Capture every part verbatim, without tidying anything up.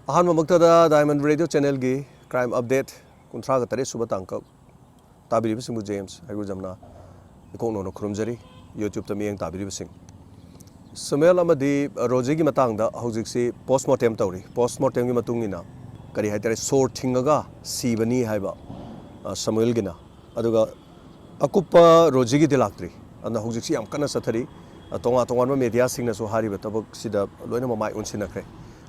ꯑꯍꯥꯟꯕꯃꯛꯇꯗ Diamond Radio Channelꯒꯤ Crime Update ꯀꯨꯟꯊ꯭ꯔꯥꯒ ꯇꯔꯦꯠ ꯁꯨꯕ ꯇꯥꯡꯀꯛ ꯇꯥꯕꯤꯔꯤꯕꯁꯤꯡꯕꯨ ꯖꯦꯝꯁ ꯍꯩꯒ꯭ꯔꯨꯖꯝꯅ ꯏꯀꯣꯛ ꯅꯧꯅ ꯈꯨꯔꯨꯝꯖꯔꯤ꯫ YouTubeꯇ ꯃꯤꯠꯌꯦꯡ ꯇꯥꯕꯤꯔꯤꯕꯁꯤꯡ, ꯁꯃꯨꯑꯦꯜ ꯑꯃꯗꯤ ꯔꯣꯖꯤꯒꯤ ꯃꯇꯥꯡꯗ ꯍꯧꯖꯤꯛꯁꯤ post mortem ꯇꯧꯔꯤ꯫ Post mortemꯒꯤ ꯃꯇꯨꯡ ꯏꯟꯅ ꯀꯔꯤ ꯍꯥꯏꯇꯥꯔꯦ, ꯁꯣꯔ ꯊꯤꯡꯉꯒ ꯁꯤꯕꯅꯤ ꯍꯥꯏꯕ, ꯑ, ꯁꯃꯨꯑꯦꯜꯒꯤꯅ꯫ ꯑꯗꯨꯒ ꯑꯀꯨꯞꯄ ꯔꯣꯖꯤꯒꯤꯗꯤ ꯂꯥꯛꯇ꯭ꯔꯤ꯫ ꯑꯗꯨꯅ ꯍꯧꯖꯤꯛꯁꯤ ꯌꯥꯝ ꯀꯟꯅ ꯆꯠꯊꯔꯤ꯫ ꯑ, ꯇꯣꯉꯥꯟ ꯇꯣꯉꯥꯟꯕ mediaꯁꯤꯡꯅꯁꯨ ꯍꯥꯏꯔꯤꯕ ꯊꯕꯛꯁꯤꯗ ꯂꯣꯏꯅ ꯃꯃꯥꯏ ꯑꯣꯟꯁꯤꯟꯅꯈ꯭ꯔꯦ꯫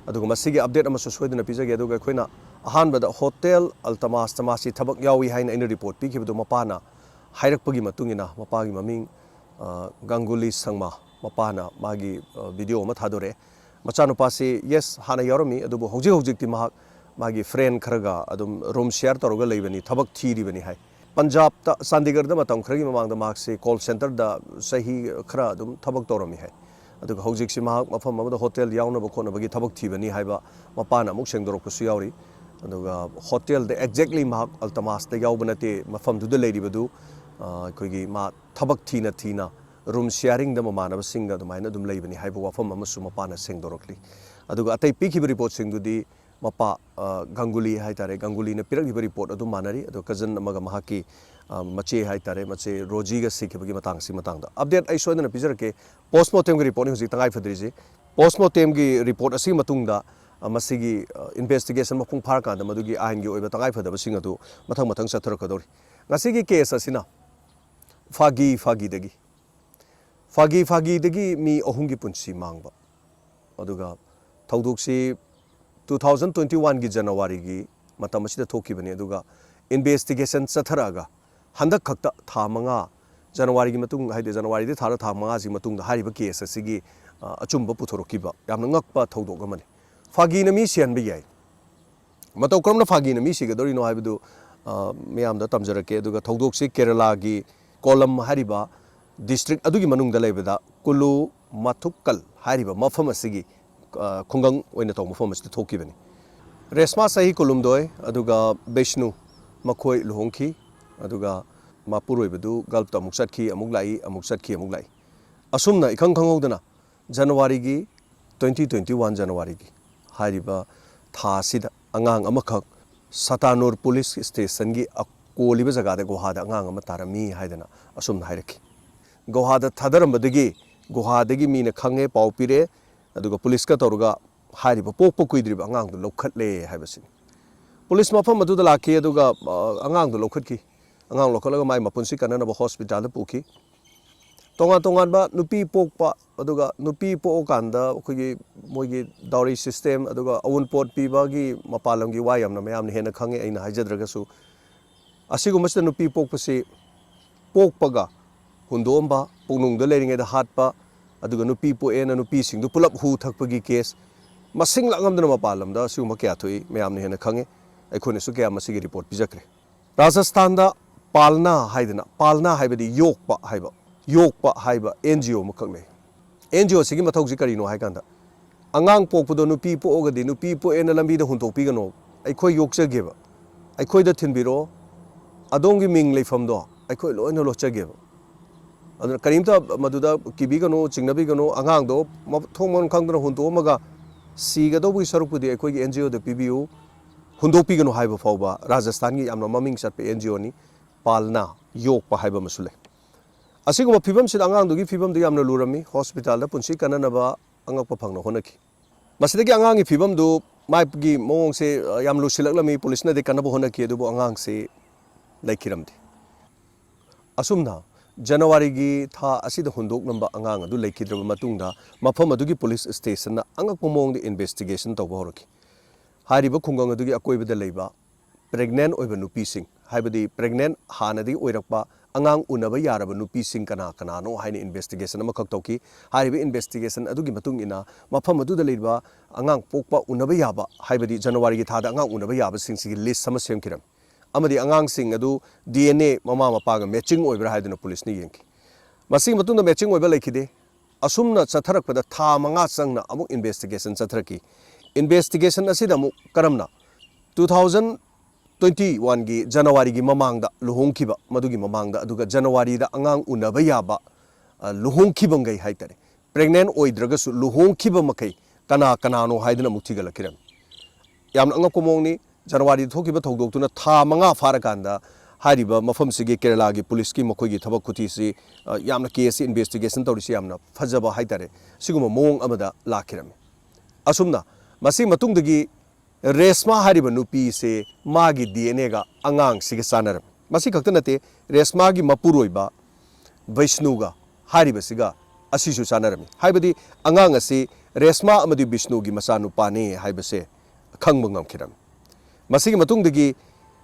ꯑꯗꯨꯒ ꯃꯁꯤꯒꯤ update ꯑꯃꯁꯨ ꯁꯣꯏꯗꯅ ꯄꯤꯖꯒꯦ꯫ ꯑꯗꯨꯒ ꯑꯩꯈꯣꯏꯅ ꯑꯍꯥꯟꯕꯗ ꯍꯣꯇꯦꯜ ꯑꯜꯇꯃꯥꯁꯇ ꯃꯥꯁꯤ ꯊꯕꯛ ꯌꯥꯎꯏ ꯍꯥꯏꯅ ꯑꯩꯅ report ꯄꯤꯈꯤꯕꯗꯨ ꯃꯄꯥꯅ ꯍꯥꯏꯔꯛꯄꯒꯤ ꯃꯇꯨꯡ ꯏꯟꯅ, ꯃꯄꯥꯒꯤ ꯃꯃꯤꯡ, ꯑ, ꯒꯪꯒꯨꯂꯤ ꯁꯪꯃꯥ, ꯃꯄꯥꯅ ꯃꯥꯒꯤ, ꯑ, video ꯑꯃ ꯊꯥꯗꯣꯔꯛꯑꯦ꯫ ꯃꯆꯥꯅꯨꯄꯥꯁꯤ, yes, ꯍꯥꯟꯅ ꯌꯥꯎꯔꯝꯃꯤ, ꯑꯗꯨꯕꯨ ꯍꯧꯖꯤꯛ ꯍꯧꯖꯤꯛꯇꯤ ꯃꯍꯥꯛ ꯃꯥꯒꯤ friend ꯈꯔꯒ ꯑꯗꯨꯝ room share ꯇꯧꯔꯒ ꯂꯩꯕꯅꯤ, ꯊꯕꯛ ꯊꯤꯔꯤꯕꯅꯤ ꯍꯥꯏ꯫ ꯄꯟꯖꯥꯕꯇ, ꯆꯥꯟꯗꯤꯒꯔꯗ ꯃꯇꯝ ꯈꯔꯒꯤ ꯃꯃꯥꯡꯗ ꯃꯍꯥꯛꯁꯤ call centreꯗ ꯆꯍꯤ ꯈꯔ ꯑꯗꯨꯝ ꯊꯕꯛ ꯇꯧꯔꯝꯃꯤ ꯍꯥꯏ꯫ ꯑꯗꯨꯒ ꯍꯧꯖꯤꯛꯁꯤ ꯃꯍꯥꯛ ꯃꯐꯝ ꯑꯃꯗ ꯍꯣꯇꯦꯜ ꯌꯥꯎꯅꯕ ꯈꯣꯠꯅꯕꯒꯤ ꯊꯕꯛ ꯊꯤꯕꯅꯤ ꯍꯥꯏꯕ ꯃꯄꯥꯅ ꯑꯃꯨꯛ ꯁꯦꯡꯗꯣꯔꯛꯄꯁꯨ ꯌꯥꯎꯔꯤ꯫ ꯑꯗꯨꯒ ꯍꯣꯇꯦꯜꯗ exactly ꯃꯍꯥꯛ ꯑꯜꯇꯃꯥꯁꯇ ꯌꯥꯎꯕ ꯅꯠꯇꯦ, ꯃꯐꯝꯗꯨꯗ ꯂꯩꯔꯤꯕꯗꯨ, ꯑ, ꯑꯩꯈꯣꯏꯒꯤ ꯃꯥ ꯊꯕꯛ ꯊꯤꯅ ꯊꯤꯅ room sharingꯗ ꯃꯃꯥꯟꯅꯕꯁꯤꯡꯒ ꯑꯗꯨꯃꯥꯏꯅ ꯑꯗꯨꯝ ꯂꯩꯕꯅꯤ ꯍꯥꯏꯕ ꯋꯥꯐꯝ ꯑꯃꯁꯨ ꯃꯄꯥꯅ ꯁꯦꯡꯗꯣꯔꯛꯂꯤ꯫ ꯑꯗꯨꯒ ꯑꯇꯩ ꯄꯤꯈꯤꯕ reportꯁꯤꯡꯗꯨꯗꯤ ꯃꯄꯥ, ꯑ, ꯒꯪꯒꯨꯂꯤ ꯍꯥꯏꯇꯥꯔꯦ, ꯒꯪꯒꯨꯂꯤꯅ ꯄꯤꯔꯛꯂꯤꯕ report ꯑꯗꯨꯝ ꯃꯥꯟꯅꯔꯤ꯫ ꯑꯗꯣ cousin ꯑꯃꯒ ꯃꯍꯥꯛꯀꯤ, ꯑ, ꯃꯆꯦ ꯍꯥꯏꯇꯥꯔꯦ, ꯃꯆꯦ ꯔꯣꯖꯤꯒ ꯁꯤꯈꯤꯕꯒꯤ ꯃꯇꯥꯡꯁꯤ ꯃꯇꯥꯡꯗ update ꯑꯩ ꯁꯣꯏꯗꯅ ꯄꯤꯖꯔꯛꯀꯦ꯫ Post mortemꯒꯤ report ꯍꯧꯖꯤꯛ ꯇꯉꯥꯏ ꯐꯗ꯭ꯔꯤꯁꯤ꯫ Post mortemꯒꯤ report ꯑꯁꯤꯒꯤ ꯃꯇꯨꯡꯗ, ꯑ, ꯃꯁꯤꯒꯤ, ꯑ, investigation ꯃꯄꯨꯡ ꯐꯥꯔꯀꯥꯟꯗ ꯃꯗꯨꯒꯤ ꯑꯥꯏꯟꯒꯤ ꯑꯣꯏꯕ ꯇꯉꯥꯏ ꯐꯗꯕꯁꯤꯡ ꯑꯗꯨ ꯃꯊꯪ ꯃꯊꯪ ꯆꯠꯊꯔꯛꯀꯗꯧꯔꯤ꯫ ꯉꯁꯤꯒꯤ case ꯑꯁꯤꯅ ꯐꯥꯒꯤ ꯐꯥꯒꯤꯗꯒꯤ, ꯐꯥꯒꯤ ꯐꯥꯒꯤꯗꯒꯤ ꯃꯤ ꯑꯍꯨꯝꯒꯤ ꯄꯨꯟꯁꯤ ꯃꯥꯡꯕ꯫ ꯑꯗꯨꯒ ꯊꯧꯗꯣꯛꯁꯤ two thousand twenty oneꯒꯤ Januaryꯒꯤ ꯃꯇꯝ ꯑꯁꯤꯗ ꯊꯣꯛꯈꯤꯕꯅꯤ꯫ ꯑꯗꯨꯒ investigation ꯆꯠꯊꯔꯛꯑꯒ ꯍꯟꯗꯛ ꯈꯛꯇ ꯊꯥ ꯃꯉꯥ, Januaryꯒꯤ ꯃꯇꯨꯡ, ꯍꯥꯏꯗꯤ Januaryꯗ ꯊꯥꯔ ꯊꯥ ꯃꯉꯥꯁꯤ ꯃꯇꯨꯡꯗ ꯍꯥꯏꯔꯤꯕ case ꯑꯁꯤꯒꯤ, ꯑ, ꯑꯆꯨꯝꯕ ꯄꯨꯊꯣꯔꯛꯈꯤꯕ ꯌꯥꯝꯅ ꯉꯛꯄ ꯊꯧꯗꯣꯛ ꯑꯃꯅꯤ꯫ ꯐꯥꯒꯤꯅ ꯃꯤ ꯁꯤꯍꯟꯕ ꯌꯥꯏ꯫ ꯃꯇꯧ ꯀꯔꯝꯅ ꯐꯥꯒꯤꯅ ꯃꯤ ꯁꯤꯒꯗꯧꯔꯤꯅꯣ ꯍꯥꯏꯕꯗꯨ, ꯑ, ꯃꯌꯥꯝꯗ ꯇꯝꯖꯔꯛꯀꯦ꯫ ꯑꯗꯨꯒ ꯊꯧꯗꯣꯛꯁꯤ ꯀꯦꯔꯂꯥꯒꯤ ꯀꯣꯂꯝ ꯍꯥꯏꯔꯤꯕ district ꯑꯗꯨꯒꯤ ꯃꯅꯨꯡꯗ ꯂꯩꯕꯗ ꯀꯨꯂꯨ ꯃꯊꯨꯛꯀꯜ ꯍꯥꯏꯔꯤꯕ ꯃꯐꯝ ꯑꯁꯤꯒꯤ, ꯑ, ꯈꯨꯡꯒꯪ ꯑꯣꯏꯅ ꯇꯧꯕ ꯃꯐꯝ ꯑꯁꯤꯗ ꯊꯣꯛꯈꯤꯕꯅꯤ꯫ ꯔꯦꯁꯃꯥ ꯆꯍꯤ ꯀꯨꯟꯍꯨꯝꯗꯣꯏ, ꯑꯗꯨꯒ ꯕꯤꯁꯅꯨ, ꯃꯈꯣꯏ ꯂꯨꯍꯣꯡꯈꯤ꯫ ꯑꯗꯨꯒ ꯃꯄꯨꯔꯣꯏꯕꯗꯨ Gulfꯇ ꯑꯃꯨꯛ ꯆꯠꯈꯤ, ꯑꯃꯨꯛ ꯂꯥꯛꯏ, ꯑꯃꯨꯛ ꯆꯠꯈꯤ, ꯑꯃꯨꯛ ꯂꯥꯛꯏ꯫ ꯑꯁꯨꯝꯅ ꯏꯈꯪ ꯈꯪꯍꯧꯗꯅ Januaryꯒꯤ, twenty twenty one Januaryꯒꯤ ꯍꯥꯏꯔꯤꯕ ꯊꯥ ꯑꯁꯤꯗ ꯑꯉꯥꯡ ꯑꯃꯈꯛ ꯁꯇꯥꯅꯨꯔ ꯄꯨꯂꯤꯁ ꯁ꯭ꯇꯦꯁꯟꯒꯤ ꯑꯀꯣꯜꯂꯤꯕ ꯖꯒꯥꯗ ꯒꯨꯍꯥꯗ ꯑꯉꯥꯡ ꯑꯃ ꯇꯥꯔꯝꯃꯤ ꯍꯥꯏꯗꯅ ꯑꯁꯨꯝꯅ ꯍꯥꯏꯔꯛꯈꯤ꯫ ꯒꯨꯍꯥꯗ ꯊꯥꯗꯔꯝꯕꯗꯒꯤ ꯒꯨꯍꯥꯗꯒꯤ ꯃꯤꯅ ꯈꯪꯉꯦ, ꯄꯥꯎ ꯄꯤꯔꯛꯑꯦ, ꯑꯗꯨꯒ ꯄꯨꯂꯤꯁꯀ ꯇꯧꯔꯒ ꯍꯥꯏꯔꯤꯕ ꯄꯣꯛꯄ ꯀꯨꯏꯗ꯭ꯔꯤꯕ ꯑꯉꯥꯡꯗꯨ ꯂꯧꯈꯠꯂꯦ ꯍꯥꯏꯕꯁꯤꯅꯤ꯫ ꯄꯨꯂꯤꯁ ꯃꯐꯝ ꯑꯗꯨꯗ ꯂꯥꯛꯈꯤ, ꯑꯗꯨꯒ ꯑ, ꯑꯉꯥꯡꯗꯨ ꯂꯧꯈꯠꯈꯤ꯫ ꯑꯉꯥꯡ ꯂꯧꯈꯠꯂꯒ ꯃꯥꯏ ꯃꯄꯨꯟꯁꯤ ꯀꯟꯅꯅꯕ ꯍꯣꯁꯄꯤꯇꯥꯜꯗ ꯄꯨꯈꯤ꯫ ꯇꯣꯉꯥꯟ ꯇꯣꯉꯥꯟꯕ ꯅꯨꯄꯤ ꯄꯣꯛꯄ, ꯑꯗꯨꯒ ꯅꯨꯄꯤ ꯄꯣꯛꯑꯀꯥꯟꯗ ꯑꯩꯈꯣꯏꯒꯤ ꯃꯣꯏꯒꯤ ꯗꯥꯎꯔꯤ ꯁꯤꯁꯇꯦꯝ, ꯑꯗꯨꯒ ꯑꯋꯨꯟꯄꯣꯠ ꯄꯤꯕꯒꯤ ꯃꯄꯥꯟ ꯂꯝꯒꯤ ꯋꯥ ꯌꯥꯝꯅ ꯃꯌꯥꯝꯅ ꯍꯦꯟꯅ ꯈꯪꯉꯦ, ꯑꯩꯅ ꯍꯥꯏꯖꯗ꯭ꯔꯒꯁꯨ꯫ ꯑꯁꯤꯒꯨꯝꯕꯁꯤꯗ ꯅꯨꯄꯤ ꯄꯣꯛꯄꯁꯤ ꯄꯣꯛꯄꯒ ꯍꯨꯟꯗꯣꯛꯑꯝꯕ, ꯄꯨꯛꯅꯨꯡꯗ ꯂꯩꯔꯤꯉꯩꯗ ꯍꯥꯠꯄ, ꯑꯗꯨꯒ ꯅꯨꯄꯤ ꯄꯣꯛꯑꯦꯅ ꯅꯨꯄꯤꯁꯤꯡꯗꯨ ꯄꯨꯂꯞ ꯍꯨ ꯊꯛꯄꯒꯤ ꯀꯦꯁ ꯃꯁꯤꯡ ꯂꯥꯛꯉꯝꯗꯅ ꯃꯄꯥꯟ ꯂꯝꯗ ꯑꯁꯤꯒꯨꯝꯕ ꯀꯌꯥ ꯊꯣꯛꯏ, ꯃꯌꯥꯝꯅ ꯍꯦꯟꯅ ꯈꯪꯉꯦ꯫ ꯑꯩꯈꯣꯏꯅꯁꯨ ꯀꯌꯥ ꯃꯁꯤꯒꯤ ꯔꯤꯄꯣꯔꯠ ꯄꯤꯖꯈ꯭ꯔꯦ꯫ ꯔꯥꯖꯁꯊꯥꯟꯗ ꯄꯥꯜꯅꯥ ꯍꯥꯏꯗꯅ, ꯄꯥꯜꯅꯥ ꯍꯥꯏꯕꯗꯤ ꯌꯣꯛꯄ ꯍꯥꯏꯕ, ꯌꯣꯛꯄ ꯍꯥꯏꯕ ꯑꯦꯟ ꯖꯤ ꯑꯣ ꯑꯃꯈꯛ ꯂꯩ꯫ ꯑꯦꯟ ꯖꯤ ꯑꯣ ꯑꯁꯤꯒꯤ ꯃꯊꯧꯁꯤ ꯀꯔꯤꯅꯣ ꯍꯥꯏ ꯀꯥꯟꯗ, ꯑꯉꯥꯡ ꯄꯣꯛꯄꯗꯣ ꯅꯨꯄꯤ ꯄꯣꯛꯑꯒꯗꯤ ꯅꯨꯄꯤ ꯄꯣꯛꯑꯦꯅ ꯂꯝꯕꯤꯗ ꯍꯨꯟꯗꯣꯛꯄꯤꯒꯅꯣ, ꯑꯩꯈꯣꯏ ꯌꯣꯛꯆꯒꯦꯕ, ꯑꯩꯈꯣꯏꯗ ꯊꯤꯟꯕꯤꯔꯛꯑꯣ, ꯑꯗꯣꯝꯒꯤ ꯃꯤꯡ ꯂꯩꯐꯝꯗꯣ ꯑꯩꯈꯣꯏ ꯂꯣꯏꯅ ꯂꯣꯠꯆꯒꯦꯕ꯫ ꯑꯗꯨꯅ ꯀꯔꯤꯝꯇ ꯃꯗꯨꯗ ꯀꯤꯕꯤꯒꯅꯨ, ꯆꯤꯡꯅꯕꯤꯒꯅꯨ, ꯑꯉꯥꯡꯗꯣ ꯃ-, ꯊꯣꯡ ꯃꯔꯝ ꯈꯪꯗꯅ ꯍꯨꯟꯗꯣꯛꯑꯝꯃꯒ ꯁꯤꯒꯗꯧꯕꯒꯤ ꯁꯔꯨꯛꯄꯨꯗꯤ ꯑꯩꯈꯣꯏꯒꯤ ꯑꯦꯟ ꯖꯤ ꯑꯣꯗ ꯄꯤꯕꯤꯌꯨ, ꯍꯨꯟꯗꯣꯛꯄꯤꯒꯅꯨ ꯍꯥꯏꯕ ꯐꯥꯎꯕ ꯔꯥꯖꯁꯊꯥꯟꯒꯤ ꯌꯥꯝꯅ ꯃꯃꯤꯡ ꯆꯠꯄ ꯑꯦꯟ ꯖꯤ ꯑꯣꯅꯤ ꯄꯥꯜꯅꯥ ꯌꯣꯛꯄ ꯍꯥꯏꯕ ꯑꯃꯁꯨ ꯂꯩ꯫ ꯑꯁꯤꯒꯨꯝꯕ ꯐꯤꯕꯝꯁꯤꯗ ꯑꯉꯥꯡꯗꯨꯒꯤ ꯐꯤꯕꯝꯗꯨ ꯌꯥꯝꯅ ꯂꯨꯔꯝꯃꯤ꯫ ꯍꯣꯁꯄꯤꯇꯥꯜꯗ ꯄꯨꯟꯁꯤ ꯀꯟꯅꯅꯕ ꯑꯉꯛꯄ ꯐꯪꯅ ꯍꯣꯠꯅꯈꯤ꯫ ꯃꯁꯤꯗꯒꯤ ꯑꯉꯥꯡꯒꯤ ꯐꯤꯕꯝꯗꯨ ꯃꯥꯒꯤ ꯃꯑꯣꯡꯁꯦ, ꯑ, ꯌꯥꯝ ꯂꯨꯁꯤꯜꯂꯛꯂꯝꯃꯤ꯫ ꯄꯨꯂꯤꯁꯅꯗꯤ ꯀꯟꯅꯕ ꯍꯣꯠꯅꯈꯤ, ꯑꯗꯨꯕꯨ ꯑꯉꯥꯡꯁꯤ ꯂꯩꯈꯤꯔꯝꯗꯦ꯫ ꯑꯁꯨꯝꯅ ꯖꯅꯋꯥꯔꯤꯒꯤ ꯊꯥ ꯑꯁꯤꯗ ꯍꯨꯟꯗꯣꯛꯂꯝꯕ ꯑꯉꯥꯡ ꯑꯗꯨ ꯂꯩꯈꯤꯗ꯭ꯔꯕ ꯃꯇꯨꯡꯗ ꯃꯐꯝ ꯑꯗꯨꯒꯤ ꯄꯨꯂꯤꯁ ꯁ꯭ꯇꯦꯁꯟꯅ ꯑꯉꯛꯄ ꯃꯑꯣꯡꯗ ꯏꯟꯚꯦꯁꯇꯤꯒꯦꯁꯟ ꯇꯧꯕ ꯍꯧꯔꯛꯈꯤ꯫ ꯍꯥꯏꯔꯤꯕ ꯈꯨꯡꯒꯪ ꯑꯗꯨꯒꯤ ꯑꯀꯣꯏꯕꯗ ꯂꯩꯕ ꯄ꯭ꯔꯦꯒꯅꯦꯟ ꯑꯣꯏꯕ ꯅꯨꯄꯤꯁꯤꯡ, ꯍꯥꯏꯕꯗꯤ ꯄ꯭ꯔꯦꯒꯅꯦꯟ ꯍꯥꯟꯅꯗꯒꯤ ꯑꯣꯏꯔꯛꯄ ꯑꯉꯥꯡ ꯎꯅꯕ ꯌꯥꯔꯕ ꯅꯨꯄꯤꯁꯤꯡ ꯀꯅꯥ ꯀꯅꯥꯅꯣ ꯍꯥꯏꯅ ꯏꯟꯚꯦꯁꯇꯤꯒꯦꯁꯟ ꯑꯃꯈꯛ ꯇꯧꯈꯤ꯫ ꯍꯥꯏꯔꯤꯕ ꯏꯟꯚꯦꯁꯇꯤꯒꯦꯁꯟ ꯑꯗꯨꯒꯤ ꯃꯇꯨꯡ ꯏꯟꯅ ꯃꯐꯝ ꯑꯗꯨꯗ ꯂꯩꯔꯤꯕ ꯑꯉꯥꯡ ꯄꯣꯛꯄ ꯎꯅꯕ ꯌꯥꯕ, ꯍꯥꯏꯕꯗꯤ ꯖꯅꯋꯥꯔꯤꯒꯤ ꯊꯥꯗ ꯑꯉꯥꯡ ꯎꯅꯕ ꯌꯥꯕꯁꯤꯡꯁꯤꯒꯤ ꯂꯤꯁ ꯑꯃ ꯁꯦꯝꯈꯤꯔꯝꯃꯤ꯫ ꯑꯃꯗꯤ ꯑꯉꯥꯡꯁꯤꯡ ꯑꯗꯨ ꯗꯤ ꯑꯦꯟ ꯑꯦ ꯃꯃꯥ ꯃꯄꯥꯒ ꯃꯦꯆꯤꯡ ꯑꯣꯏꯕ꯭ꯔꯥ ꯍꯥꯏꯗꯨꯅ ꯄꯨꯂꯤꯁꯅ ꯌꯦꯡꯈꯤ꯫ ꯃꯁꯤꯒꯤ ꯃꯇꯨꯡꯗ ꯃꯦꯆꯤꯡ ꯑꯣꯏꯕ ꯂꯩꯈꯤꯗꯦ꯫ ꯑꯁꯨꯝꯅ ꯆꯠꯊꯔꯛꯄꯗ ꯊꯥ ꯃꯉꯥ ꯆꯪꯅ ꯑꯃꯨꯛ ꯏꯟꯚꯦꯁꯇꯤꯒꯦꯁꯟ ꯆꯠꯊꯔꯛꯈꯤ꯫ ꯏꯟꯚꯦꯁꯇꯤꯒꯦꯁꯟ ꯑꯁꯤꯗ ꯑꯃꯨꯛ ꯀꯔꯝꯅ ꯇꯨ ꯊꯥꯎꯖꯟ ꯇ꯭ꯋꯦꯟꯇꯤ ꯋꯥꯟꯒꯤ ꯖꯅꯋꯥꯔꯤꯒꯤ ꯃꯃꯥꯡꯗ ꯂꯨꯍꯣꯡꯈꯤꯕ, ꯃꯗꯨꯒꯤ ꯃꯃꯥꯡꯗ, ꯑꯗꯨꯒ ꯖꯅꯋꯥꯔꯤꯗ ꯑꯉꯥꯡ ꯎꯅꯕ ꯌꯥꯕ, ꯑ, ꯂꯨꯍꯣꯡꯈꯤꯕ ꯃꯈꯩ ꯍꯥꯏꯇꯥꯔꯦ, ꯄ꯭ꯔꯦꯒꯅꯦꯟ ꯑꯣꯏꯗ꯭ꯔꯒꯁꯨ ꯂꯨꯍꯣꯡꯈꯤꯕ ꯃꯈꯩ ꯀꯅꯥ ꯀꯅꯥꯅꯣ ꯍꯥꯏꯗꯨꯅ ꯑꯃꯨꯛ ꯊꯤꯒꯠꯂꯛꯈꯤꯔꯝꯃꯤ꯫ ꯌꯥꯝꯅ ꯑꯉꯛꯄ ꯃꯑꯣꯡꯅꯤ꯫ ꯖꯅꯋꯥꯔꯤꯗ ꯊꯣꯛꯈꯤꯕ ꯊꯧꯗꯣꯛꯇꯨꯅ ꯊꯥ ꯃꯉꯥ ꯐꯥꯔꯀꯥꯟꯗ ꯍꯥꯏꯔꯤꯕ ꯃꯐꯝꯁꯤꯒꯤ ꯀꯦꯔꯂꯥꯒꯤ ꯄꯨꯂꯤꯁꯀꯤ ꯃꯈꯣꯏꯒꯤ ꯊꯕꯛ ꯈꯨꯊꯤꯁꯤ, ꯑ, ꯌꯥꯝꯅ ꯀꯦꯁꯁꯤ ꯏꯟꯚꯦꯁꯇꯤꯒꯦꯁꯟ ꯇꯧꯔꯤꯁꯤ ꯌꯥꯝꯅ ꯐꯖꯕ ꯍꯥꯏꯇꯥꯔꯦ, ꯁꯤꯒꯨꯝꯕ ꯃꯑꯣꯡ ꯑꯃꯗ ꯂꯥꯛꯈꯤꯔꯝꯃꯤ꯫ ꯑꯁꯨꯝꯅ ꯃꯁꯤ ꯃꯇꯨꯡꯗꯒꯤ ꯔꯦꯁꯃꯥ ꯍꯥꯏꯔꯤꯕ ꯅꯨꯄꯤꯁꯦ ꯃꯥꯒꯤ ꯗꯤ ꯑꯦꯟ ꯑꯦꯒ ꯑꯉꯥꯡꯁꯤꯒ ꯆꯥꯟꯅꯔꯝꯃꯤ꯫ ꯃꯁꯤ ꯈꯛꯇ ꯅꯠꯇꯦ, ꯔꯦꯁꯃꯥꯒꯤ ꯃꯄꯨꯔꯣꯏꯕ ꯕꯩꯁꯅꯨꯒ ꯍꯥꯏꯔꯤꯕꯁꯤꯒ ꯑꯁꯤꯁꯨ ꯆꯥꯟꯅꯔꯝꯃꯤ꯫ ꯍꯥꯏꯕꯗꯤ ꯑꯉꯥꯡ ꯑꯁꯤ ꯔꯦꯁꯃꯥ ꯑꯃꯗꯤ ꯕꯤꯁꯅꯨꯒꯤ ꯃꯆꯥꯅꯨꯄꯥꯅꯤ ꯍꯥꯏꯕꯁꯦ ꯈꯪꯕ ꯉꯝꯈꯤꯔꯝꯃꯤ꯫ ꯃꯁꯤꯒꯤ ꯃꯇꯨꯡꯗꯒꯤ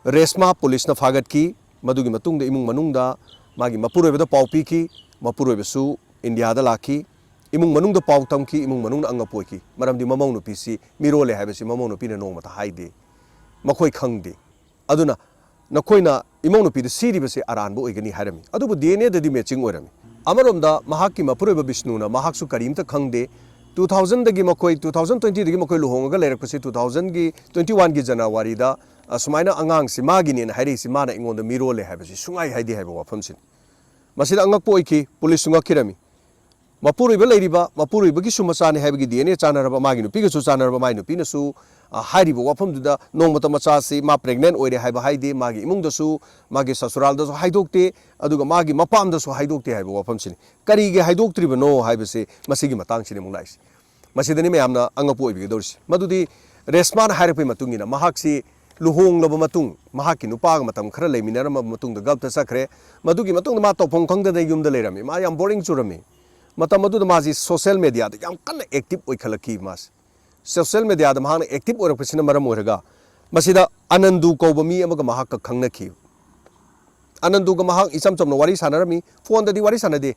ꯔꯦꯁꯃꯥ ꯄꯨꯂꯤꯁꯅ ꯐꯥꯒꯠꯈꯤ꯫ ꯃꯗꯨꯒꯤ ꯃꯇꯨꯡꯗ ꯏꯃꯨꯡ ꯃꯅꯨꯡꯗ ꯃꯥꯒꯤ ꯃꯄꯨꯔꯣꯏꯕꯗ ꯄꯥꯎ ꯄꯤꯈꯤ꯫ ꯃꯄꯨꯔꯣꯏꯕꯁꯨ ꯏꯟꯗꯤꯌꯥꯗ ꯂꯥꯛꯈꯤ꯫ ꯏꯃꯨꯡ ꯃꯅꯨꯡꯗ ꯄꯥꯎ ꯇꯝꯈꯤ꯫ ꯏꯃꯨꯡ ꯃꯅꯨꯡꯅ ꯑꯉꯛꯄ ꯑꯣꯏꯈꯤ꯫ ꯃꯔꯝꯗꯤ ꯃꯃꯧ ꯅꯨꯄꯤꯁꯤ ꯃꯤꯔꯣꯜꯂꯦ ꯍꯥꯏꯕꯁꯤ ꯃꯃꯧ ꯅꯨꯄꯤꯅ ꯅꯣꯡꯃꯇ ꯍꯥꯏꯗꯦ꯫ ꯃꯈꯣꯏ ꯈꯪꯗꯦ꯫ ꯑꯗꯨꯅ ꯅꯈꯣꯏꯅ ꯏꯃꯧ ꯅꯨꯄꯤꯗ ꯁꯤꯔꯤꯕꯁꯤ ꯑꯔꯥꯟꯕ ꯑꯣꯏꯒꯅꯤ ꯍꯥꯏꯔꯝꯃꯤ꯫ ꯑꯗꯨꯕꯨ ꯗꯤ ꯑꯦꯟ ꯑꯦꯗꯗꯤ ꯃꯦꯆꯤꯡ ꯑꯣꯏꯔꯝꯃꯤ꯫ ꯑꯃꯔꯣꯝꯗ ꯃꯍꯥꯛꯀꯤ ꯃꯄꯨꯔꯣꯏꯕ ꯕꯤꯁꯅꯨꯅ ꯃꯍꯥꯛꯁꯨ ꯀꯔꯤꯝꯇ ꯈꯪꯗꯦ꯫ ꯇꯨ ꯊꯥꯎꯖꯟꯗꯒꯤ ꯃꯈꯣꯏ, ꯇꯨ ꯊꯥꯎꯖꯟ ꯇ꯭ꯋꯦꯟꯇꯤꯗꯒꯤ ꯃꯈꯣꯏ ꯂꯨꯍꯣꯡꯉꯒ ꯂꯩꯔꯛꯄꯁꯤ ꯇꯨ ꯊꯥꯎꯖꯟꯒꯤ ꯇ꯭ꯋꯦꯟꯇꯤ ꯋꯥꯟꯒꯤ ꯖꯅꯋꯥꯔꯤꯗ, ꯑ, ꯁꯨꯃꯥꯏꯅ ꯑꯉꯥꯡꯁꯤ ꯃꯥꯒꯤꯅꯦꯅ ꯍꯥꯏꯔꯛꯏꯁꯤ ꯃꯥꯅ ꯑꯩꯉꯣꯟꯗ ꯃꯤꯔꯣꯜꯂꯦ ꯍꯥꯏꯕꯁꯤ ꯁꯨꯡꯍꯥꯏ ꯍꯥꯏꯗꯦ ꯍꯥꯏꯕ ꯋꯥꯐꯝꯁꯤꯅꯤ꯫ ꯃꯁꯤꯗ ꯑꯉꯛꯄ ꯑꯣꯏꯈꯤ꯫ ꯄꯨꯂꯤꯁꯁꯨ ꯉꯛꯈꯤꯔꯝꯃꯤ꯫ ꯃꯄꯨꯔꯣꯏꯕ ꯂꯩꯔꯤꯕ, ꯃꯄꯨꯔꯣꯏꯕꯒꯤꯁꯨ ꯃꯆꯥꯅꯤ ꯍꯥꯏꯕꯒꯤ ꯗꯤ ꯑꯦꯟ ꯑꯦ ꯆꯥꯟꯅꯔꯕ, ꯃꯥꯒꯤ ꯅꯨꯄꯤꯒꯁꯨ ꯆꯥꯟꯅꯔꯕ, ꯃꯥꯒꯤ ꯅꯨꯄꯤꯅꯁꯨ, ꯑ, ꯍꯥꯏꯔꯤꯕ ꯋꯥꯐꯝꯗꯨꯗ ꯅꯣꯡꯃꯇ ꯃꯆꯥꯁꯤ ꯃꯥ ꯄ꯭ꯔꯦꯒꯅꯦꯟ ꯑꯣꯏꯔꯦ ꯍꯥꯏꯕ ꯍꯥꯏꯗꯦ, ꯃꯥꯒꯤ ꯏꯃꯨꯡꯗꯁꯨ, ꯃꯥꯒꯤ ꯁꯁꯨꯔꯥꯜꯗꯁꯨ ꯍꯥꯏꯗꯣꯛꯇꯦ, ꯑꯗꯨꯒ ꯃꯥꯒꯤ ꯃꯄꯥꯝꯗꯁꯨ ꯍꯥꯏꯗꯣꯛꯇꯦ ꯍꯥꯏꯕ ꯋꯥꯐꯝꯁꯤꯅꯤ꯫ ꯀꯔꯤꯒꯤ ꯍꯥꯏꯗꯣꯛꯇ꯭ꯔꯤꯕꯅꯣ ꯍꯥꯏꯕꯁꯤ ꯃꯁꯤꯒꯤ ꯃꯇꯥꯡꯁꯤꯅꯤ ꯑꯃꯨꯛ ꯂꯥꯛꯏꯁꯤ꯫ ꯃꯁꯤꯗꯅꯤ ꯃꯌꯥꯝꯅ ꯑꯉꯛꯄ ꯑꯣꯏꯕꯤꯒꯗꯧꯔꯤꯁꯤ꯫ ꯃꯗꯨꯗꯤ ꯔꯦꯁꯃꯥꯅ ꯍꯥꯏꯔꯛꯄꯒꯤ ꯃꯇꯨꯡ ꯏꯟꯅ ꯃꯍꯥꯛꯁꯤ ꯂꯨꯍꯣꯡꯂꯕ ꯃꯇꯨꯡ, ꯃꯍꯥꯛꯀꯤ ꯅꯨꯄꯥꯒ ꯃꯇꯝ ꯈꯔ ꯂꯩꯃꯤꯟꯅꯔꯝꯃꯕ ꯃꯇꯨꯡꯗ ꯒꯜꯐꯇ ꯆꯠꯈ꯭ꯔꯦ꯫ ꯃꯗꯨꯒꯤ ꯃꯇꯨꯡꯗ ꯃꯥ ꯇꯧꯐꯝ ꯈꯪꯗꯅ ꯌꯨꯝꯗ ꯂꯩꯔꯝꯃꯤ꯫ ꯃꯥ ꯌꯥꯝ ꯕꯣꯔꯤꯡ ꯆꯨꯔꯝꯃꯤ꯫ ꯃꯇꯝ ꯑꯗꯨꯗ ꯃꯥꯁꯤ ꯁꯣꯁꯦꯜ ꯃꯦꯗꯤꯌꯥꯗ ꯌꯥꯝ ꯀꯟꯅ ꯑꯦꯛꯇꯤꯚ ꯑꯣꯏꯈꯠꯂꯛꯈꯤ꯫ ꯃꯥꯁꯤ ꯁꯣꯁꯦꯜ ꯃꯦꯗꯤꯌꯥꯗ ꯃꯍꯥꯛꯅ ꯑꯦꯛꯇꯤꯚ ꯑꯣꯏꯔꯛꯄꯁꯤꯅ ꯃꯔꯝ ꯑꯣꯏꯔꯒ ꯃꯁꯤꯗ ꯑꯅꯟꯗꯨ ꯀꯧꯕ ꯃꯤ ꯑꯃꯒ ꯃꯍꯥꯛꯀ ꯈꯪꯅꯈꯤ꯫ ꯑꯅꯟꯗꯨꯒ ꯃꯍꯥꯛ ꯏꯆꯝ ꯆꯝꯅ ꯋꯥꯔꯤ ꯁꯥꯟꯅꯔꯝꯃꯤ꯫ ꯐꯣꯟꯗꯗꯤ ꯋꯥꯔꯤ ꯁꯥꯟꯅꯗꯦ꯫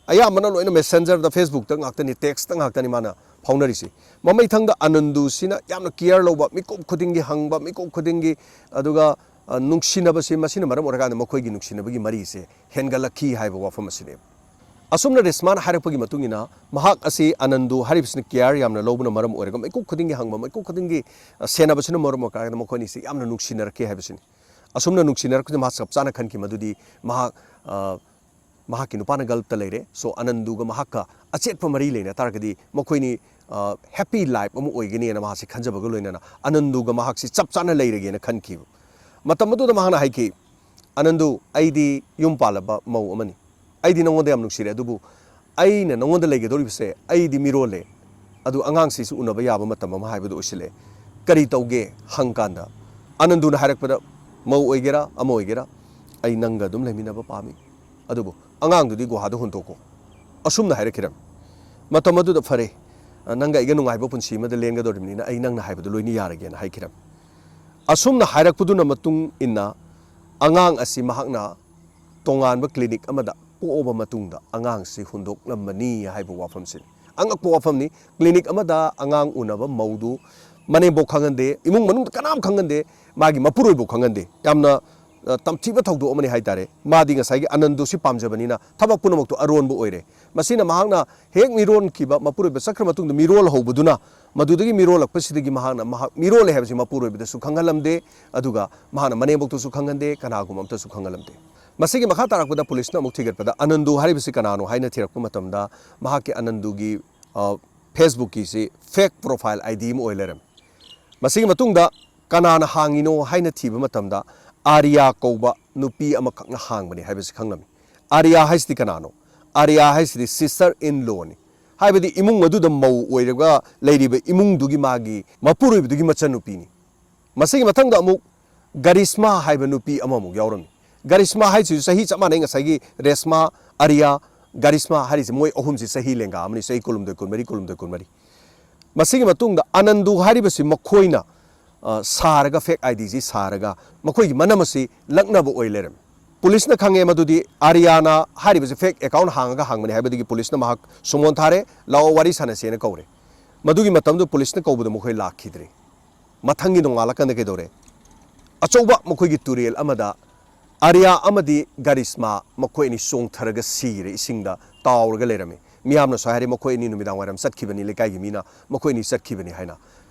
ꯑꯌꯥꯝꯕꯅ ꯂꯣꯏꯅ ꯃꯦꯁꯦꯟꯖꯔꯗ, ꯐꯦꯁꯕꯨꯛꯇ ꯉꯥꯛꯇꯅꯤ, ꯇꯦꯛꯁꯇ ꯉꯥꯛꯇꯅꯤ ꯃꯥꯅ ꯐꯥꯎꯅꯔꯤꯁꯤ꯫ ꯃꯃꯩꯊꯪꯗ ꯑꯅꯟꯗꯨꯁꯤꯅ ꯌꯥꯝꯅ ꯀꯤꯌꯔ ꯂꯧꯕ, ꯃꯤꯀꯨꯞ ꯈꯨꯗꯤꯡꯒꯤ ꯍꯪꯕ, ꯃꯤꯀꯨꯞ ꯈꯨꯗꯤꯡꯒꯤ, ꯑꯗꯨꯒ, ꯑ, ꯅꯨꯡꯁꯤꯅꯕꯁꯤ, ꯃꯁꯤꯅ ꯃꯔꯝ ꯑꯣꯏꯔꯀꯥꯟꯗ ꯃꯈꯣꯏꯒꯤ ꯅꯨꯡꯁꯤꯅꯕꯒꯤ ꯃꯔꯤꯁꯦ ꯍꯦꯟꯒꯠꯂꯛꯈꯤ ꯍꯥꯏꯕ ꯋꯥꯐꯝ ꯑꯁꯤꯅꯦꯕ꯫ ꯑꯁꯨꯝꯅ ꯔꯦꯁꯃꯥꯅ ꯍꯥꯏꯔꯛꯄꯒꯤ ꯃꯇꯨꯡ ꯏꯟꯅ, ꯃꯍꯥꯛ ꯑꯁꯤ ꯑꯅꯟꯗꯨ ꯍꯥꯏꯔꯤꯕꯁꯤꯅ ꯀꯤꯌꯔ ꯌꯥꯝꯅ ꯂꯧꯕꯅ ꯃꯔꯝ ꯑꯣꯏꯔꯒ, ꯃꯤꯀꯨꯞ ꯈꯨꯗꯤꯡꯒꯤ ꯍꯪꯕ, ꯃꯤꯀꯨꯞ ꯈꯨꯗꯤꯡꯒꯤ, ꯑ, ꯁꯦꯟꯅꯕꯁꯤꯅ ꯃꯔꯝ ꯑꯣꯏꯔꯀꯥꯟꯗ ꯃꯈꯣꯏ ꯑꯅꯤꯁꯤ ꯌꯥꯝꯅ ꯅꯨꯡꯁꯤꯅꯔꯛꯈꯤ ꯍꯥꯏꯕꯁꯤꯅꯤ꯫ ꯑꯁꯨꯝꯅ ꯅꯨꯡꯁꯤꯅꯔꯛꯄꯁꯤꯗ ꯃꯍꯥꯛ ꯆꯞ ꯆꯥꯅ ꯈꯟꯈꯤ ꯃꯗꯨꯗꯤ ꯃꯍꯥꯛ, ꯑ, ꯃꯍꯥꯛꯀꯤ ꯅꯨꯄꯥꯅ ꯒꯜꯐꯇ ꯂꯩꯔꯦ꯫ So, ꯑꯅꯟꯗꯨꯒ ꯃꯍꯥꯛꯀ ꯑꯆꯦꯠꯄ ꯃꯔꯤ ꯂꯩꯅ ꯇꯥꯔꯒꯗꯤ ꯃꯈꯣꯏꯅꯤ ꯍꯦꯄꯤ ꯂꯥꯏꯐ ꯑꯃ ꯑꯣꯏꯒꯅꯤꯅ ꯃꯍꯥꯛꯁꯤ ꯈꯟꯖꯕꯒ ꯂꯣꯏꯅꯅ ꯑꯅꯟꯗꯨꯒ ꯃꯍꯥꯛꯁꯤ ꯆꯞ ꯆꯥꯅ ꯂꯩꯔꯒꯦꯅ ꯈꯟꯈꯤꯕ꯫ ꯃꯇꯝ ꯑꯗꯨꯗ ꯃꯍꯥꯛꯅ ꯍꯥꯏꯈꯤ, "ꯑꯅꯟꯗꯨ, ꯑꯩꯗꯤ ꯌꯨꯝ ꯄꯥꯜꯂꯕ ꯃꯧ ꯑꯃꯅꯤ꯫ ꯑꯩꯗꯤ ꯅꯉꯣꯟꯗ ꯌꯥꯝ ꯅꯨꯡꯁꯤꯔꯦ, ꯑꯗꯨꯕꯨ ꯑꯩꯅ ꯅꯉꯣꯟꯗ ꯂꯩꯒꯗꯧꯔꯤꯕꯁꯦ, ꯑꯩꯗꯤ ꯃꯤꯔꯣꯜꯂꯦ, ꯑꯗꯨ ꯑꯉꯥꯡꯁꯤꯁꯨ ꯎꯅꯕ ꯌꯥꯕ ꯃꯇꯝ ꯑꯃ ꯍꯥꯏꯕꯗꯨ ꯑꯣꯏꯁꯤꯜꯂꯛꯑꯦ꯫ ꯀꯔꯤ ꯇꯧꯒꯦ?" ꯍꯪꯀꯥꯟꯗ ꯑꯅꯟꯗꯨꯅ ꯍꯥꯏꯔꯛꯄꯗ, "ꯃꯧ ꯑꯣꯏꯒꯦꯔꯥ ꯑꯃ ꯑꯣꯏꯒꯦꯔꯥ, ꯑꯩ ꯅꯪꯒ ꯑꯗꯨꯝ ꯂꯩꯃꯤꯟꯅꯕ ꯄꯥꯝꯃꯤ, ꯑꯗꯨꯕꯨ ꯑꯉꯥꯡꯗꯨꯗꯤ ꯒꯨꯍꯥꯗ ꯍꯨꯟꯗꯣꯛꯀꯣ," ꯑꯁꯨꯝꯅ ꯍꯥꯏꯔꯛꯈꯤꯔꯝꯃꯤ꯫ ꯃꯇꯝ ꯑꯗꯨꯗ, "ꯐꯔꯦ, ꯅꯪꯒ ꯑꯩꯒ ꯅꯨꯡꯉꯥꯏꯕ ꯄꯨꯟꯁꯤ ꯑꯃꯗ ꯂꯦꯟꯒꯗꯧꯔꯤꯕꯅꯤꯅ ꯑꯩ ꯅꯪꯅ ꯍꯥꯏꯕꯗꯨ ꯂꯣꯏꯅ ꯌꯥꯔꯒꯦꯅ" ꯍꯥꯏꯈꯤꯔꯝꯃꯤ꯫ ꯑꯁꯨꯝꯅ ꯍꯥꯏꯔꯛꯄꯗꯨꯅ ꯃꯇꯨꯡ ꯏꯟꯅ ꯑꯉꯥꯡ ꯑꯁꯤ ꯃꯍꯥꯛꯅ ꯇꯣꯉꯥꯟꯕ ꯀ꯭ꯂꯤꯅꯤꯛ ꯑꯃꯗ ꯄꯣꯛꯑꯕ ꯃꯇꯨꯡꯗ ꯑꯉꯥꯡꯁꯤ ꯍꯨꯟꯗꯣꯛꯂꯝꯕꯅꯤ ꯍꯥꯏꯕ ꯋꯥꯐꯝꯁꯤꯅꯤ꯫ ꯑꯉꯛꯄ ꯋꯥꯐꯝꯅꯤ꯫ ꯀ꯭ꯂꯤꯅꯤꯛ ꯑꯃꯗ ꯑꯉꯥꯡ ꯎꯅꯕ ꯃꯧꯗꯨ ꯃꯅꯦꯝꯕꯣꯛ ꯈꯪꯍꯟꯗꯦ, ꯏꯃꯨꯡ ꯃꯅꯨꯡꯗ ꯀꯅꯥꯝ ꯈꯪꯍꯟꯗꯦ, ꯃꯥꯒꯤ ꯃꯄꯨꯔꯣꯏꯕ ꯈꯪꯍꯟꯗꯦ꯫ ꯌꯥꯝꯅ, ꯑ, ꯇꯝꯊꯤꯕ ꯊꯧꯗꯣꯛ ꯑꯃꯅꯤ ꯍꯥꯏꯇꯥꯔꯦ꯫ ꯃꯥꯗꯤ ꯉꯁꯥꯏꯒꯤ ꯑꯅꯟꯗꯨꯁꯤ ꯄꯥꯝꯖꯕꯅꯤꯅ ꯊꯕꯛ ꯄꯨꯝꯅꯃꯛꯇꯨ ꯑꯔꯣꯟꯕ ꯑꯣꯏꯔꯦ꯫ ꯃꯁꯤꯅ ꯃꯍꯥꯛꯅ ꯍꯦꯛ ꯃꯤꯔꯣꯟꯈꯤꯕ, ꯃꯄꯨꯔꯣꯏꯕ ꯆꯠꯈ꯭ꯔ ꯃꯇꯨꯡꯗ ꯃꯤꯔꯣꯜ ꯍꯧꯕꯗꯨꯅ, ꯃꯗꯨꯗꯒꯤ ꯃꯤꯔꯣꯜꯂꯛꯄꯁꯤꯗꯒꯤ ꯃꯍꯥꯛꯅ ꯃꯍꯥꯛ ꯃꯤꯔꯣꯜꯂꯦ ꯍꯥꯏꯕꯁꯤ ꯃꯄꯨꯔꯣꯏꯕꯗꯁꯨ ꯈꯪꯍꯜꯂꯝꯗꯦ, ꯑꯗꯨꯒ ꯃꯍꯥꯛꯅ ꯃꯅꯦꯝꯕꯣꯛꯇꯁꯨ ꯈꯪꯍꯟꯗꯦ, ꯀꯅꯥꯒꯨꯝꯕ ꯑꯝꯇꯁꯨ ꯈꯪꯍꯜꯂꯝꯗꯦ꯫ ꯃꯁꯤꯒꯤ ꯃꯈꯥ ꯇꯥꯔꯛꯄꯗ ꯄꯨꯂꯤꯁꯅ ꯑꯃꯨꯛ ꯊꯤꯒꯠꯄꯗ ꯑꯅꯟꯗꯨ ꯍꯥꯏꯔꯤꯕꯁꯤ ꯀꯅꯥꯅꯣ ꯍꯥꯏꯅ ꯊꯤꯔꯛꯄ ꯃꯇꯝꯗ ꯃꯍꯥꯛꯀꯤ ꯑꯅꯟꯗꯨꯒꯤ, ꯑ, ꯐꯦꯁꯕꯨꯛꯀꯤꯁꯤ ꯐꯦꯛ ꯄ꯭ꯔꯣꯐꯥꯏꯜ ꯑꯥꯏ ꯗꯤ ꯑꯃ ꯑꯣꯏ ꯂꯩꯔꯝꯃꯤ꯫ ꯃꯁꯤꯒꯤ ꯃꯇꯨꯡꯗ ꯀꯅꯥꯅ ꯍꯥꯡꯉꯤꯅꯣ ꯍꯥꯏꯅ ꯊꯤꯕ ꯃꯇꯝꯗ ꯑꯥꯔꯤꯌꯥ ꯀꯧꯕ ꯅꯨꯄꯤ ꯑꯃꯈꯛꯅ ꯍꯥꯡꯕꯅꯤ ꯍꯥꯏꯕꯁꯤ ꯈꯪꯂꯝꯃꯤ꯫ ꯑꯥꯔꯤꯌꯥ ꯍꯥꯏꯁꯤꯗꯤ ꯀꯅꯥꯅꯣ? ꯑꯥꯔꯤꯌꯥ ꯍꯥꯏꯁꯤꯗꯤ sister in lawꯅꯤ꯫ ꯍꯥꯏꯕꯗꯤ ꯏꯃꯨꯡ ꯑꯗꯨꯗ ꯃꯧ ꯑꯣꯏꯔꯒ ꯂꯩꯔꯤꯕ ꯏꯃꯨꯡꯗꯨꯒꯤ ꯃꯥꯒꯤ ꯃꯄꯨꯔꯣꯏꯕꯗꯨꯒꯤ ꯃꯆꯟꯅꯨꯄꯤꯅꯤ꯫ ꯃꯁꯤꯒꯤ ꯃꯊꯪꯗ ꯑꯃꯨꯛ ꯒꯔꯤꯁꯃꯥ ꯍꯥꯏꯕ ꯅꯨꯄꯤ ꯑꯃꯃꯨꯛ ꯌꯥꯎꯔꯝꯃꯤ꯫ ꯒꯔꯤꯁꯃꯥ ꯍꯥꯏꯁꯤꯁꯨ ꯆꯍꯤ ꯆꯞ ꯃꯥꯟꯅꯩ ꯉꯁꯥꯏꯒꯤ ꯔꯦꯁꯃꯥ, ꯑꯔꯤꯌꯥ, ꯒꯔꯤꯁꯃꯥ ꯍꯥꯏꯔꯤꯁꯦ ꯃꯣꯏ ꯑꯍꯨꯝꯁꯤ ꯆꯍꯤ ꯂꯦꯡꯒꯥ ꯑꯃꯅꯤ, ꯆꯍꯤ ꯀꯨꯟꯍꯨꯝꯗꯣꯏ, ꯀꯨꯟꯃꯔꯤ, ꯀꯨꯟꯍꯨꯝꯗꯣꯏ, ꯀꯨꯟꯃꯔꯤ꯫ ꯃꯁꯤꯒꯤ ꯃꯇꯨꯡꯗ ꯑꯅꯟꯗꯨ ꯍꯥꯏꯔꯤꯕꯁꯤ ꯃꯈꯣꯏꯅ, ꯑ, ꯁꯥꯔꯒ, ꯐꯦꯛ ꯑꯥꯏ ꯗꯤꯁꯤ ꯁꯥꯔꯒ ꯃꯈꯣꯏꯒꯤ ꯃꯅꯝ ꯑꯁꯤ ꯂꯛꯅꯕ ꯑꯣꯏ ꯂꯩꯔꯝꯃꯤ꯫ ꯄꯨꯂꯤꯁꯅ ꯈꯪꯉꯦ ꯃꯗꯨꯗꯤ ꯑꯥꯔꯤꯌꯥꯅ ꯍꯥꯏꯔꯤꯕꯁꯤ ꯐꯦꯛ ꯑꯦꯀꯥꯎꯟ ꯍꯥꯡꯉꯒ ꯍꯥꯡꯕꯅꯤ ꯍꯥꯏꯕꯗꯒꯤ ꯄꯨꯂꯤꯁꯅ ꯃꯍꯥꯛ ꯁꯨꯃꯣꯟ ꯊꯥꯔꯦ, "ꯂꯥꯛꯑꯣ, ꯋꯥꯔꯤ ꯁꯥꯟꯅꯁꯦꯅ" ꯀꯧꯔꯦ꯫ ꯃꯗꯨꯒꯤ ꯃꯇꯝꯗꯨ ꯄꯨꯂꯤꯁꯅ ꯀꯧꯕꯗ ꯃꯈꯣꯏ ꯂꯥꯛꯈꯤꯗ꯭ꯔꯦ꯫ ꯃꯊꯪꯒꯤ ꯅꯣꯡꯉꯥꯜꯂꯀꯥꯟꯗ ꯀꯩꯗꯧꯔꯦ? ꯑꯆꯧꯕ ꯃꯈꯣꯏꯒꯤ ꯇꯨꯔꯦꯜ ꯑꯃꯗ ꯑꯥꯔꯤꯌꯥ ꯑꯃꯗꯤ ꯒꯔꯤꯁꯃꯥ ꯃꯈꯣꯏ ꯑꯅꯤ ꯆꯣꯡꯊꯔꯒ ꯁꯤꯔꯦ, ꯏꯁꯤꯡꯗ ꯇꯥꯎꯔꯒ ꯂꯩꯔꯝꯃꯤ꯫ ꯃꯤꯌꯥꯝꯅꯁꯨ ꯍꯥꯏꯔꯦ, "ꯃꯈꯣꯏ ꯑꯅꯤ ꯅꯨꯃꯤꯗꯥꯡ ꯋꯥꯏꯔꯝ ꯆꯠꯈꯤꯕꯅꯤ, ꯂꯩꯀꯥꯏꯒꯤ ꯃꯤꯅ ꯃꯈꯣꯏ ꯑꯅꯤ ꯆꯠꯈꯤꯕꯅꯤ" ꯍꯥꯏꯅ꯫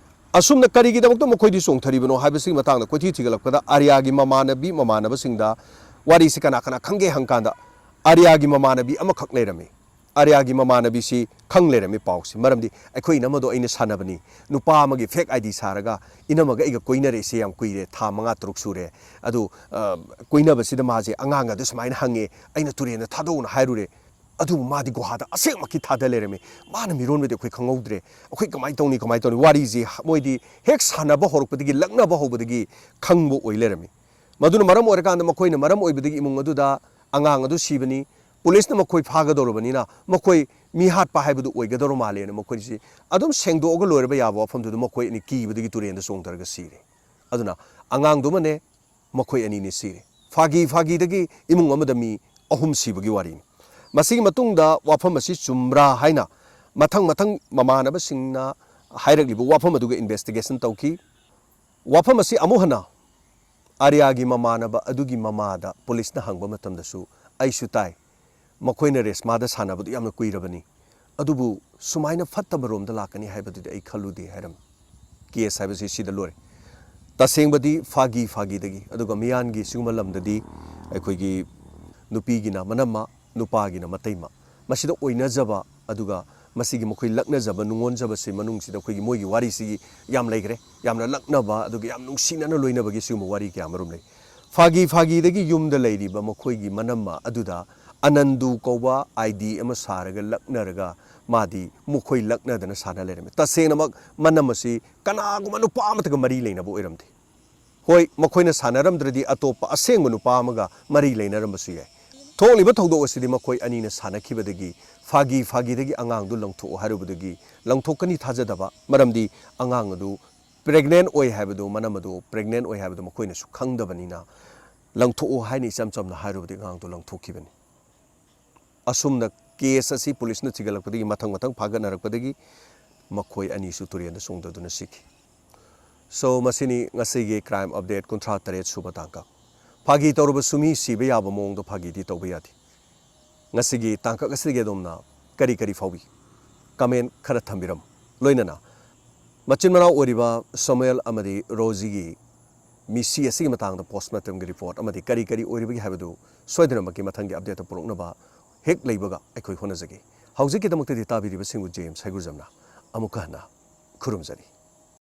ꯑꯁꯨꯝꯅ ꯀꯔꯤꯒꯤꯗꯃꯛꯇ ꯃꯈꯣꯏꯗꯤ ꯆꯣꯡꯊꯔꯤꯕꯅꯣ ꯍꯥꯏꯕꯁꯤꯒꯤ ꯃꯇꯥꯡꯗ ꯀꯣꯏꯊꯤ ꯊꯤꯒꯠꯂꯛꯄꯗ ꯑꯥꯔꯤꯌꯥꯒꯤ ꯃꯃꯥꯟꯅꯕꯤ ꯃꯃꯥꯟꯅꯕꯁꯤꯡꯗ ꯋꯥꯔꯤꯁꯤ ꯀꯅꯥ ꯀꯅꯥ ꯈꯪꯒꯦ ꯍꯪꯀꯥꯟꯗ ꯑꯥꯔꯤꯌꯥꯒꯤ ꯃꯃꯥꯟꯅꯕꯤ ꯑꯃꯈꯛ ꯂꯩꯔꯝꯃꯤ꯫ ꯑꯥꯔꯌꯥꯒꯤ ꯃꯃꯥꯟꯅꯕꯤꯁꯤ ꯈꯪ ꯂꯩꯔꯝꯃꯤ ꯄꯥꯎꯁꯤ꯫ ꯃꯔꯝꯗꯤ ꯑꯩꯈꯣꯏ ꯏꯅꯝꯃꯗꯣ ꯑꯩꯅ ꯁꯥꯟꯅꯕꯅꯤ, ꯅꯨꯄꯥ ꯑꯃꯒꯤ ꯐꯦꯛ ꯑꯥꯏ ꯗꯤ ꯁꯥꯔꯒ ꯏꯅꯝꯃꯒ ꯑꯩꯒ ꯀꯣꯏꯅꯔꯛꯏꯁꯦ ꯌꯥꯝ ꯀꯨꯏꯔꯦ, ꯊꯥ ꯃꯉꯥ ꯇꯔꯨꯛ ꯁꯨꯔꯦ, ꯑꯗꯨ ꯀꯣꯏꯅꯕꯁꯤꯗ ꯃꯥꯁꯦ ꯑꯉꯥꯡ ꯑꯗꯨ ꯁꯨꯃꯥꯏꯅ ꯍꯪꯉꯦ, ꯑꯩꯅ ꯇꯨꯔꯦꯟꯗ ꯊꯥꯗꯣꯛꯎꯅ ꯍꯥꯏꯔꯨꯔꯦ, ꯑꯗꯨꯕꯨ ꯃꯥꯗꯤ ꯒꯨꯍꯥꯗ ꯑꯁꯦꯡꯃꯛꯀꯤ ꯊꯥꯗ ꯂꯩꯔꯝꯃꯤ꯫ ꯃꯥꯅ ꯃꯤꯔꯣꯟꯕꯗꯤ ꯑꯩꯈꯣꯏ ꯈꯪꯍꯧꯗ꯭ꯔꯦ꯫ ꯑꯩꯈꯣꯏ ꯀꯃꯥꯏꯅ ꯇꯧꯅꯤ, ꯀꯃꯥꯏꯅ ꯇꯧꯅꯤ? ꯋꯥꯔꯤꯁꯤ ꯃꯣꯏꯗꯤ ꯍꯦꯛ ꯁꯥꯟꯅꯕ ꯍꯧꯔꯛꯄꯗꯒꯤ, ꯂꯛꯅꯕ ꯍꯧꯕꯗꯒꯤ ꯈꯪꯕ ꯑꯣꯏ ꯂꯩꯔꯝꯃꯤ꯫ ꯃꯗꯨꯅ ꯃꯔꯝ ꯑꯣꯏꯔꯀꯥꯟꯗ ꯃꯈꯣꯏꯅ ꯃꯔꯝ ꯑꯣꯏꯕꯗꯒꯤ ꯏꯃꯨꯡ ꯑꯗꯨꯗ ꯑꯉꯥꯡ ꯑꯗꯨ ꯁꯤꯕꯅꯤ꯫ ꯄꯨꯂꯤꯁꯅ ꯃꯈꯣꯏ ꯐꯥꯒꯗꯧꯔꯕꯅꯤꯅ ꯃꯈꯣꯏ ꯃꯤ ꯍꯥꯠꯄ ꯍꯥꯏꯕꯗꯨ ꯑꯣꯏꯒꯗꯧꯔ ꯃꯥꯜꯂꯦꯅ ꯃꯈꯣꯏꯁꯤ ꯑꯗꯨꯝ ꯁꯦꯡꯗꯣꯛꯑꯒ ꯂꯣꯏꯔꯕ ꯌꯥꯕ ꯋꯥꯐꯝꯗꯨꯗ ꯃꯈꯣꯏ ꯑꯅꯤ ꯀꯤꯕꯗꯒꯤ ꯇꯨꯔꯦꯟꯗ ꯆꯣꯡꯊꯔꯒ ꯁꯤꯔꯦ꯫ ꯑꯗꯨꯅ ꯑꯉꯥꯡꯗꯨꯃꯅꯦ, ꯃꯈꯣꯏ ꯑꯅꯤꯅꯤ ꯁꯤꯔꯦ꯫ ꯐꯥꯒꯤ ꯐꯥꯒꯤꯗꯒꯤ ꯏꯃꯨꯡ ꯑꯃꯗ ꯃꯤ ꯑꯍꯨꯝ ꯁꯤꯕꯒꯤ ꯋꯥꯔꯤꯅꯤ꯫ ꯃꯁꯤꯒꯤ ꯃꯇꯨꯡꯗ ꯋꯥꯐꯝ ꯑꯁꯤ ꯆꯨꯝꯕ꯭ꯔꯥ ꯍꯥꯏꯅ ꯃꯊꯪ ꯃꯊꯪ ꯃꯃꯥꯟꯅꯕꯁꯤꯡꯅ ꯍꯥꯏꯔꯛꯂꯤꯕ ꯋꯥꯐꯝ ꯑꯗꯨꯒ ꯏꯟꯚꯦꯁꯇꯤꯒꯦꯁꯟ ꯇꯧꯈꯤ꯫ ꯋꯥꯐꯝ ꯑꯁꯤ ꯑꯃꯨꯛ ꯍꯟꯅ ꯑꯥꯔꯌꯥꯒꯤ ꯃꯃꯥꯟꯅꯕ ꯑꯗꯨꯒꯤ ꯃꯃꯥꯗ ꯄꯨꯂꯤꯁꯅ ꯍꯪꯕ ꯃꯇꯝꯗꯁꯨ, "ꯑꯩꯁꯨ ꯇꯥꯏ, ꯃꯈꯣꯏꯅ ꯔꯦꯁꯃꯥꯗ ꯁꯥꯟꯅꯕꯗꯨ ꯌꯥꯝꯅ ꯀꯨꯏꯔꯕꯅꯤ, ꯑꯗꯨꯕꯨ ꯁꯨꯃꯥꯏꯅ ꯐꯠꯇꯕ ꯔꯣꯝꯗ ꯂꯥꯛꯀꯅꯤ ꯍꯥꯏꯕꯗꯨꯗꯤ ꯑꯩ ꯈꯜꯂꯨꯗꯦ" ꯍꯥꯏꯔꯝꯃꯤ꯫ ꯀꯦꯁ ꯍꯥꯏꯕꯁꯤ ꯁꯤꯗ ꯂꯣꯏꯔꯦ꯫ ꯇꯁꯦꯡꯕꯗꯤ ꯐꯥꯒꯤ ꯐꯥꯒꯤꯗꯒꯤ, ꯑꯗꯨꯒ ꯃꯤꯌꯥꯟꯒꯤ ꯁꯤꯒꯨꯝꯕ ꯂꯝꯗꯗꯤ ꯑꯩꯈꯣꯏꯒꯤ ꯅꯨꯄꯤꯒꯤꯅ ꯃꯅꯝꯃ, ꯅꯨꯄꯥꯒꯤꯅ ꯃꯇꯩꯃ, ꯃꯁꯤꯗ ꯑꯣꯏꯅꯖꯕ, ꯑꯗꯨꯒ ꯃꯁꯤꯒꯤ ꯃꯈꯣꯏ ꯂꯛꯅꯖꯕ, ꯅꯨꯡꯉꯣꯟꯖꯕꯁꯤ ꯃꯅꯨꯡꯁꯤꯗ ꯑꯩꯈꯣꯏꯒꯤ ꯃꯣꯏꯒꯤ ꯋꯥꯔꯤꯁꯤꯒꯤ ꯌꯥꯝ ꯂꯩꯈ꯭ꯔꯦ꯫ ꯌꯥꯝꯅ ꯂꯛꯅꯕ, ꯑꯗꯨꯒ ꯌꯥꯝ ꯅꯨꯡꯁꯤꯅꯅ ꯂꯣꯏꯅꯕꯒꯤ ꯁꯤꯒꯨꯝꯕ ꯋꯥꯔꯤ ꯀꯌꯥ ꯑꯃꯔꯣꯝ ꯂꯩ꯫ ꯐꯥꯒꯤ ꯐꯥꯒꯤꯗꯒꯤ ꯌꯨꯝꯗ ꯂꯩꯔꯤꯕ ꯃꯈꯣꯏꯒꯤ ꯃꯅꯝꯃ ꯑꯗꯨꯗ ꯑꯅꯟꯗꯨ ꯀꯧꯕ ꯑꯥꯏ ꯗꯤ ꯑꯃ ꯁꯥꯔꯒ ꯂꯛꯅꯔꯒ ꯃꯥꯗꯤ ꯃꯈꯣꯏ ꯂꯛꯅꯗꯅ ꯁꯥꯟꯅ ꯂꯩꯔꯝꯃꯤ꯫ ꯇꯁꯦꯡꯅꯃꯛ ꯃꯅꯝ ꯑꯁꯤ ꯀꯅꯥꯒꯨꯝꯕ ꯅꯨꯄꯥ ꯑꯃꯠꯇꯒ ꯃꯔꯤ ꯂꯩꯅꯕ ꯑꯣꯏꯔꯝꯗꯦ꯫ ꯍꯣꯏ, ꯃꯈꯣꯏꯅ ꯁꯥꯟꯅꯔꯝꯗ꯭ꯔꯗꯤ ꯑꯇꯣꯞꯄ ꯑꯁꯦꯡꯕ ꯅꯨꯄꯥ ꯑꯃꯒ ꯃꯔꯤ ꯂꯩꯅꯔꯝꯕꯁꯨ ꯌꯥꯏ꯫ ꯊꯣꯛꯂꯤꯕ ꯊꯧꯗꯣꯛ ꯑꯁꯤꯗꯤ ꯃꯈꯣꯏ ꯑꯅꯤꯅ ꯁꯥꯟꯅꯈꯤꯕꯗꯒꯤ ꯐꯥꯒꯤ ꯐꯥꯒꯤꯗꯒꯤ ꯑꯉꯥꯡꯗꯨ ꯂꯪꯊꯣꯛꯑꯣ ꯍꯥꯏꯔꯨꯕꯗꯒꯤ ꯂꯪꯊꯣꯛꯀꯅꯤ ꯊꯥꯖꯗꯕ, ꯃꯔꯝꯗꯤ ꯑꯉꯥꯡ ꯑꯗꯨ ꯄ꯭ꯔꯦꯒꯅꯦꯟ ꯑꯣꯏ ꯍꯥꯏꯕꯗꯨ, ꯃꯅꯝ ꯑꯗꯨ ꯄ꯭ꯔꯦꯒꯅꯦꯟ ꯑꯣꯏ ꯍꯥꯏꯕꯗꯨ ꯃꯈꯣꯏꯅꯁꯨ ꯈꯪꯗꯕꯅꯤꯅ, ꯂꯪꯊꯣꯛꯑꯣ ꯍꯥꯏꯅ ꯏꯆꯝ ꯆꯝꯅ ꯍꯥꯏꯔꯨꯕꯗꯒꯤ ꯑꯉꯥꯡꯗꯨ ꯂꯪꯊꯣꯛꯈꯤꯕꯅꯤ꯫ ꯑꯁꯨꯝꯅ ꯀꯦꯁ ꯑꯁꯤ ꯄꯨꯂꯤꯁꯅ ꯊꯤꯒꯠꯂꯛꯄꯗꯒꯤ, ꯃꯊꯪ ꯃꯊꯪ ꯐꯥꯒꯠꯅꯔꯛꯄꯗꯒꯤ ꯃꯈꯣꯏ ꯑꯅꯤꯁꯨ ꯇꯨꯔꯦꯟꯗ ꯆꯣꯡꯊꯗꯨꯅ ꯁꯤꯈꯤ꯫ So, ꯃꯁꯤꯅꯤ ꯉꯁꯤꯒꯤ ꯀ꯭ꯔꯥꯏꯝ ꯑꯞꯗꯦꯠ ꯀꯨꯟꯊ꯭ꯔꯥ ꯇꯔꯦꯠ ꯁꯨꯕ ꯇꯥꯡꯀꯛ꯫ ꯐꯥꯒꯤ ꯇꯧꯔꯕꯁꯨ ꯃꯤ ꯁꯤꯕ ꯌꯥꯕ ꯃꯑꯣꯡꯗ ꯐꯥꯒꯤꯗꯤ ꯇꯧꯕ ꯌꯥꯗꯦ꯫ ꯉꯁꯤꯒꯤ ꯇꯥꯡꯀꯛ ꯑꯁꯤꯗꯒꯤ ꯑꯗꯣꯝꯅ ꯀꯔꯤ ꯀꯔꯤ ꯐꯥꯎꯕꯤ? ꯀꯃꯦꯟ ꯈꯔ ꯊꯝꯕꯤꯔꯝꯃꯨ꯫ ꯂꯣꯏꯅꯅ ꯃꯆꯤꯟ ꯃꯅꯥꯎ ꯑꯣꯏꯔꯤꯕ ꯁꯣꯃꯦꯜ ꯑꯃꯗꯤ ꯔꯣꯖꯤꯒꯤ ꯃꯤꯁꯤ ꯑꯁꯤꯒꯤ ꯃꯇꯥꯡꯗ ꯄꯣꯁꯃꯣꯔꯇꯦꯝꯒꯤ ꯔꯤꯄꯣꯔꯠ ꯑꯃꯗꯤ ꯀꯔꯤ ꯀꯔꯤ ꯑꯣꯏꯔꯤꯕꯒꯦ ꯍꯥꯏꯕꯗꯨ ꯁꯣꯏꯗꯅꯃꯛꯀꯤ ꯃꯊꯪꯒꯤ ꯑꯞꯗꯦꯠꯇ ꯄꯨꯔꯛꯅꯕ ꯍꯦꯛ ꯂꯩꯕꯒ ꯑꯩꯈꯣꯏ ꯍꯣꯠꯅꯖꯒꯦ꯫ ꯍꯧꯖꯤꯛꯀꯤꯗꯃꯛꯇꯗꯤ ꯇꯥꯕꯤꯔꯤꯕꯁꯤꯡꯕꯨ ꯖꯦ ꯑꯦꯝ ꯁꯩꯒꯨꯖꯝꯅ ꯑꯃꯨꯛꯀ ꯍꯟꯅ ꯈꯨꯔꯨꯝꯖꯔꯤ꯫